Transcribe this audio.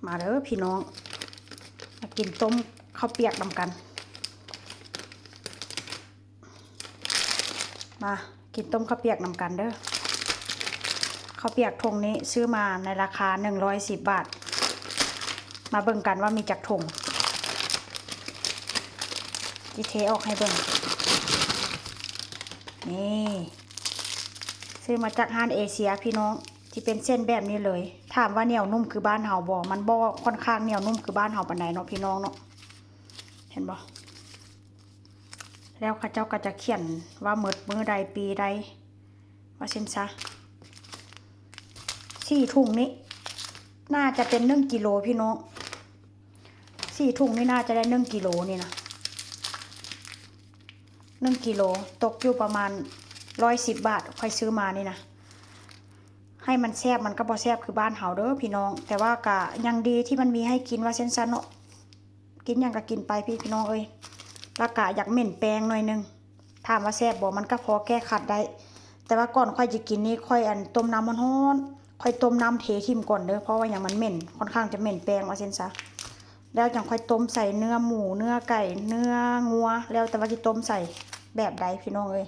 ມາເດີພີ່ນ້ອງ ມາກິນຕົ້ມເຂົ້າປຽກນຳກັນ ມາກິນຕົ້ມເຂົ້າປຽກນຳກັນເດີ. ເຂົ້າປຽກຖົງນີ້ຊື້ມາໃນລາຄາໜຶ່ງຮ້ອຍສິບບາດ. ມາເບິ່ງກັນວ່າມີຈັກຖົງ ຊິເທອອກໃຫ້ເບິ່ງ. ນີ້ ຊື້ມາຈາກຮ້ານເອເຊຍພີ່ນ້ອງ ທີ່ເປັນເສັ້ນແບບນີ້ເລີຍ. ຖາມວ່າໜຽວນຸ້ມຄືບ້ານເຮົາບໍ່? ມັນບໍ່ຄ່ອນຂ້າງໜຽວນຸ້ມຄືບ້ານເຮົາປານໃດເນາະພີ່ນ້ອງເນາະ ເຫັນບໍ່? ແລ້ວເຂົາເຈົ້າກໍຈະຂຽນວ່າໝົດມື້ໃດປີໃດ ວ່າຊັ້ນຊະ. ສີ່ຖົງນີ້ໜ້າຈະເປັນໜຶ່ງກິໂລພີ່ນ້ອງ ສີ່ຖົງນີ້ໜ້າຈະໄດ້ໜຶ່ງກິໂລນີ້ນະ ໜຶ່ງກິໂລຕົກຢູ່ປະມານຮ້ອຍສິບບາດ ຂ້ອຍຊື້ມານີ້ນະ. ໃຫ້ມັນແຊບ ມັນກໍບໍ່ແຊບຄືບ້ານເຮົາເດີພີ່ນ້ອງ ແຕ່ວ່າກໍຍັງດີທີ່ມັນມີໃຫ້ກິນ ວ່າຊັ້ນຊະເນາະ. ກິນຫຍັງກໍກິນໄປພີ່ ພີ່ນ້ອງເອີຍ ແລ້ວກໍຢາກເໝັນແປ້ງໜ້ອຍໜຶ່ງ. ຖາມວ່າແຊບບໍ່? ມັນກໍພໍແກ້ຂັດໄດ້ ແຕ່ວ່າກ່ອນຂ້ອຍຈະກິນນີ້ ຂ້ອຍ ອັນ ຕົ້ມນ້ຳຮ້ອນໆ ຂ້ອຍຕົ້ມນ້ຳເທຖິ້ມກ່ອນເດີ ເພາະວ່າຫຍັງ? ມັນເໝັນ ຄ່ອນຂ້າງຈະເໝັນແປ້ງ ວ່າຊັ້ນຊະ. ແລ້ວຈັ່ງຄ່ອຍຕົ້ມໃສ່ເນື້ອໝູ ເນື້ອໄກ່ ເນື້ອງົວ ແລ້ວແຕ່ວ່າຊິຕົ້ມໃສ່ແບບໃດພີ່ນ້ອງເອີຍ.